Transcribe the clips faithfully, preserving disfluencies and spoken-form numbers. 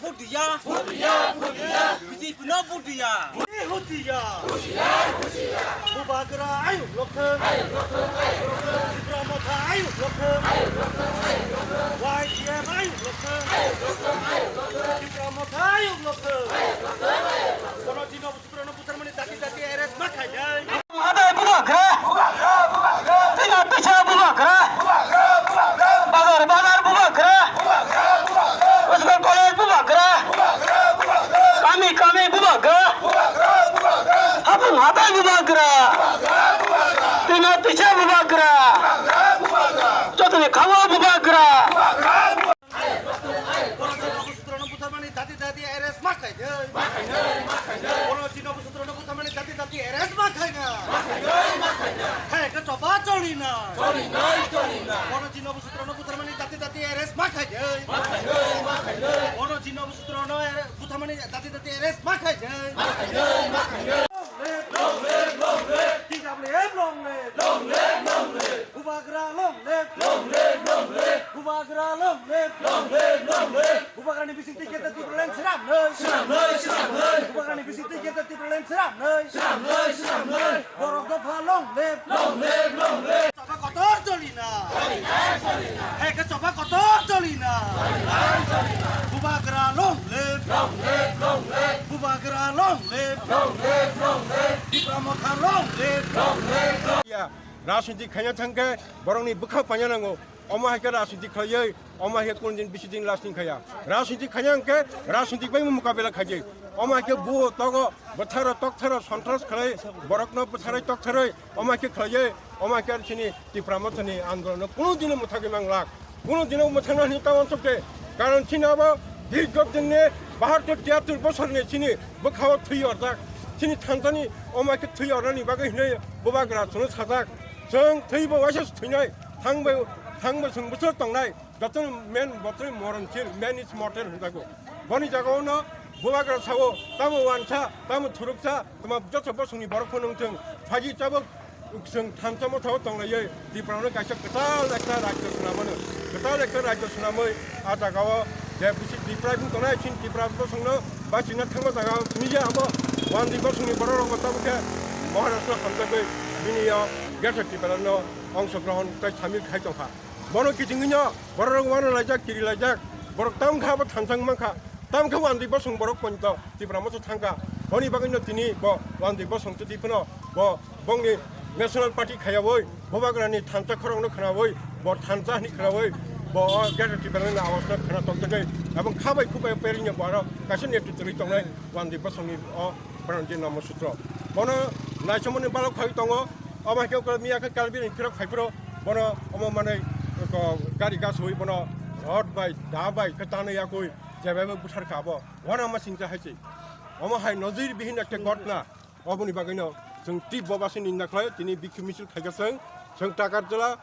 Budiya. Budiya, budiya. B J P no budiya. Budiya. Budiya, budiya. Bubagra ayuk lokthwng. Ayuk lokthwng, ayuk lokthwng. Tipra Motha ayuk lokthwng. Ayuk lokthwng, ayuk lokthwng. Y T F ayuk lokthwng. Ayuk lokthwng, ayuk lokthwng. Tipra Motha ayuk lokthwng. Ayuk lokthwng, ayuk lokthwng. Bono jino Sutrano butharmani dati dati arrest ma khainai. Hadai bubagra. Bubagra, bubagra. Tina tisa bubagra. Bubagra, bubagra. Bazar, bazar bubagra. Bubagra, bubagra. School college bubagra. Bubagra, bubagra. Kami, kami bubagra. Bubagra, bubagra. Habung hadai bubagra. Bubagra, bubagra. Tina tisa bubagra. Bubagra, bubagra. Jotoni khawa bubagra. Bubagra, bubagra. Bono jino Sutrano butharmani dati dati arrest ma khainai. Ma khainai, ma khainai. Bono jino Sutrano butharmani dati dati arrest ma khainai. Ma khainai, ma khainai. Hai ka choba cholina. Cholinai, cholinai. Bono jino Sutrano butharmani dati dati arrest ma khainai. Ma khainai, ma khainai. Bono jino Sutrano arre-, butharmani dati dati arrest ma khainai. Ma khainai, ma khainai. Long live, long live, long live. T W F long live. Long live, long live. Bubagra long live. Long live, long live. Bubagra long live. Long live, long live. Bubagrani bising twi khe Tipraland swnamnai. Swnamnai, swnamnai. Bubagrani bising twi khe Tipraland swnamnai. Swnamnai, swnamnai. Borok dopha long live. Long live, long live. Choba kotor cholina. Hai khe choba kotor cholina. Bubagra long live. Long live, long live. Bubagra long live. Long live, long live. Tipra Motha long live. Long live, long live. Ya, rajniti khaina thangkhe borokni bwkha paina nango. Omo hai khe rajniti khlaiwi, omo hai khe kunu din bisi din lasting khaiya. Rajniti khaina hwnkhe rajniti bai mukabela khaidi. Omo hai khe buo togo, bwtharo toktharo sontras khlai, borokno bwtharwi toktharwi, omo hai khe khlaiwi, omo hai khe chini Tipra Mothani andolonno kunu dino mwthagwi manglak. Kunu dino mwthangna hwnwi ta uansukte. Karon chini abo dirgho dinni bahattor tiyatur bosorni chini bwkhao thwi orjak. Chini thansani omo hai khe thwi ornani bagwi hwnwi bubagra chwngno sajak. Chwng thwibo waisa thwinai. Thangbai, thangbai chwng bwswk tongnai, jotono man, botoni moronsil, man is mortal hwnjago. Boni jagao no bubagra sao, tamo uansa, tamo thuruksa, tamo joto bosongni borok phano wngthung. Phaji tabuk chwng thansa mothao tonglaiwi Tiprano kaisa kwtal ekta rajyo swnamano. Kwtal ekta rajyo swnamwi a jagao je bisi deprive wng tongnai chini Tipra bosongno bachina thangma jagao phunukya abo uandi bosongni borok rokbo tabuk khe Maharashtra hamjagwi bini o Greater Tipraland no ongshogrohon tei samil khai tongkha. Bono kichingwino borok rok uanalaijak, kirilaijak, borok tamkha abo thansang mankha, tamkhe uandi bosong borok ponto Tipra Motha thangkha. Boni bagwino tini bo uandi bosong twi phano bo bongni National Party khaiyawi, bubagrani thansa khorokno khwnawi, bo thansa hwnwi khwnawi, bo o Greater Tipraland ni awasno khwna tongtogwi, ebong khabai khubai perino bo aro kaisa netritwrwi tongnai uandi bosongni o Pranjit Namo Sutro. Bono naisamani balok khai tongo. Omo hai khe ukulok miya khe Kalbini phirok phai phiro bono omo manwi ko gari gaswi bono rod bai da bai khe tanwi yakwi jebaibo buthar kha abo. Wana ma singcha hai se. Omo hai nojir bihin ekta ghotna. Oboni bagwino chwng tibbo basi ninda khlai tini bikhi misil khaikha chwng. Chwng Takarjala,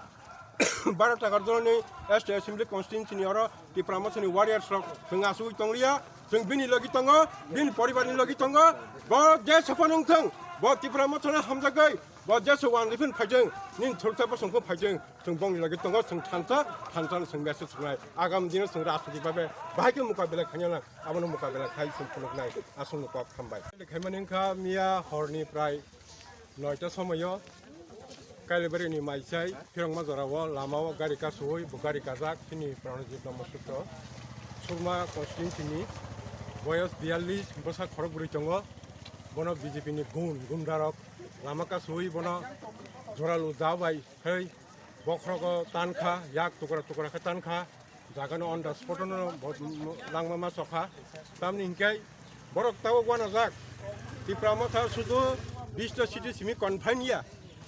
baro Takarjala ni S T Assembly Constituency ni oro Tipra Mothani warriors rok chwng asugwi tongliya. Chwng bini logi tongo, bini poribar ni logi tongo. Bo je sophano wngthung, bo Tipra Mothano hamjagwi, bo je se uandi phano phaijwng, nini thuruksa bosong phano phaijwng. Chwng bongni logi tongo, chwng thansa, thansa no chwng message rwnai. Agam dino chwng rajniti babe bahai khe mukabela khaina nang, abono mukabela khai chwng phunuknai. Aswkno kok hambai. Khaimani wngkha miya horni prai noita somoio Kailabari ni Maisai, Phirongma jorao lamao gari kasui, bo gari kajak, chini Pranojit Namo Sutro, Surma constituency ni, boyos biyallis, bwsa khorok bwrwi tongo, bono B J P ni gun, gunda rok lama kasui, bono joralu ja bai, hei, bokhrogo tankha, yak tukra tukra khe tankha, jagano on the spot no bo-, langma ma sokha. Tamni hinkhe borok tabuk wanajak. Tipra Motha sudu bish ta seat simi confine ya.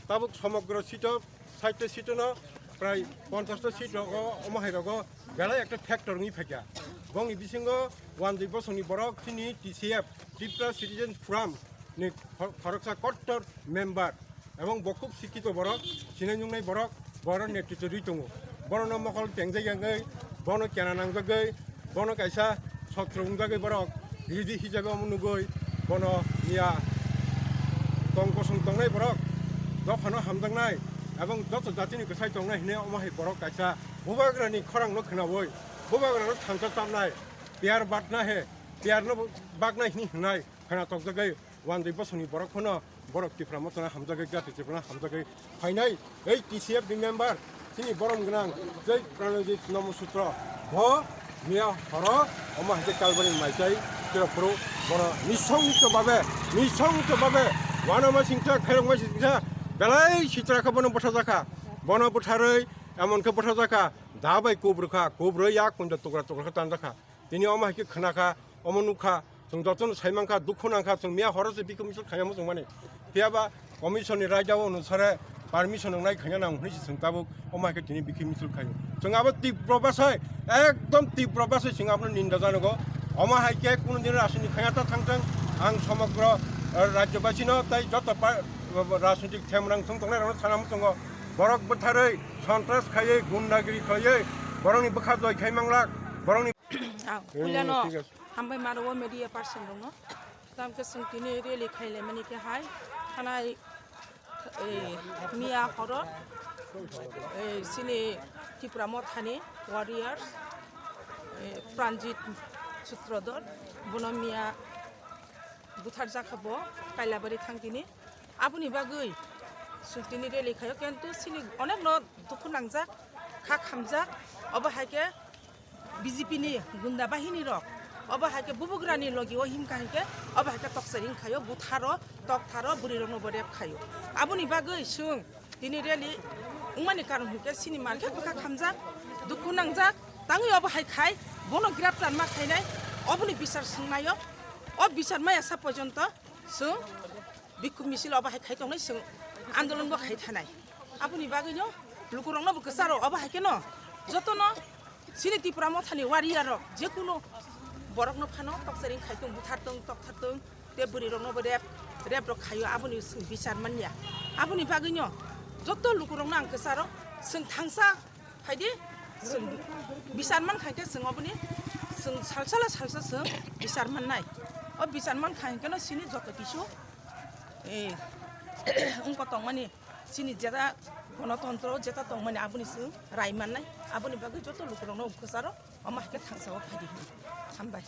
Tabuk somogro seat o, sait ta seat no prai ponchash ta seat rogo, omo hai rogo belai ekta factor wngwi phaikha. Bongni bisingo uandi bosongni borok chini T C F, Tripura Citizens Forum ni khor-, khoroksa kottor member. Ebong bo khub sikkito borok, sinai nungnai borok, borok netritwo rwi tongo. Borokno mokol tengjak yangwi, bono kena nangjagwi, bono kaisa sotro wngjagwi borok ridi hisabe omo nugwi, bono miya tong kosong tongnai borok, dophano hamjaknai, ebong joto jatini kwsai tongnai hinwi omo hai borok kaisa bubagrani khorangno khwnawi, bubagrano thansa chamnai. Piyar batna he, piyar no bakna hini hinai khana tokjagwi wandwi bosongni borok phano borok Tipra Mothano hamjagwi, jati Tiprano hamjagwi phainai ei T C F ni member chini borom gwnang jai Pranojit Nomo Sutro bo miya horo omo hai khe Kalbari maitai kira phuru bono nisongto babe, nisongto babe wanama singsa khairokma singsa belai sitra khe bono bwthajakha, bono bwtharwi emon khe bwthajakha da bai kubrukha, kubrwi yak punja tukra tukra khe tanjakha. Tini omo hai khe khna kha, omo nuk kha, chwng jotono sai man kha, dukhu nang kha, chwng miya horo se bikhu misil khaina muchung mani. Phiya ba commission ni raida o onusare permission wngnai khaina nang hwnwi se chwng tabuk omo hai khe tini bikhu misil khaio. Chwng abo tibro basai, ekdom tibro basai chwng abono ninda janogo. Omo hai khe kunu din rajniti khaina ta thang thang, ang somogro, eh, rajyobasino tei joto pa-, rajnitik themrang thung tongnai rokno sana muchungo. Borok bwtharwi, sontras khaiwi, gundagiri khaiwi, borokni bwkha joi khai manglak, borokni Ah, Hmm, puilano thik ase. Hambai maro o media person rokno. Tamkhe chwng tini rally khailaimani khe hai thanai, eh, miya horo, eh, chini Tipra Mothani warriors, eh, Pranjit Sutrodhor, bono miya butharjakha bo Kailabari thangtini. Aboni bagwi chwng tini rally khaio, kintu chini onekno dukhu nangjak, kha khamjak, obo hai khe B J P ni gunda bahini rok, obo hai khe bubugrani logi o himkha hinkhe, obo hai khe toksaring khaio, butharo, toktharo, bwrwi rokno bo rep khaio. Aboni bagwi chwng tini rally wngmani karon hinkhe chini market bwkha khamjak, dukhu nangjak, tangwi obo hai khai bono graftar ma khainai, oboni bichar swngnaio, o bichar maya sa porjonto chwng bikhuk misil obo hai khai tongnai, chwng andolon bo khai thanai. Aboni bagwino lukurokno bo kwcharo obo hai kheno jotono chini Tipra Mothani warrior rok jekunu borokno phano toksaring khai tong, buthar tong, tokthar tong, tei bwrwi rokno bo rep, rep rok khaio, aboni chwng bichar manya. Aboni bagwino joto lukurokno ang kwcharo chwng thangsa phaidi, chwng bichar man kha khe chwng oboni chwng salsala salsa chwng bichar mannai. O bichar man kha hinkhe no chini joto kisu, eh, wngkha tongmani chini jeta gonotontro jeta tongmani aboni chwng rai mannai. Aboni bagwi joto lukurokno kwcharo omo hai khe thangsa o phaidi hwnwi hambai.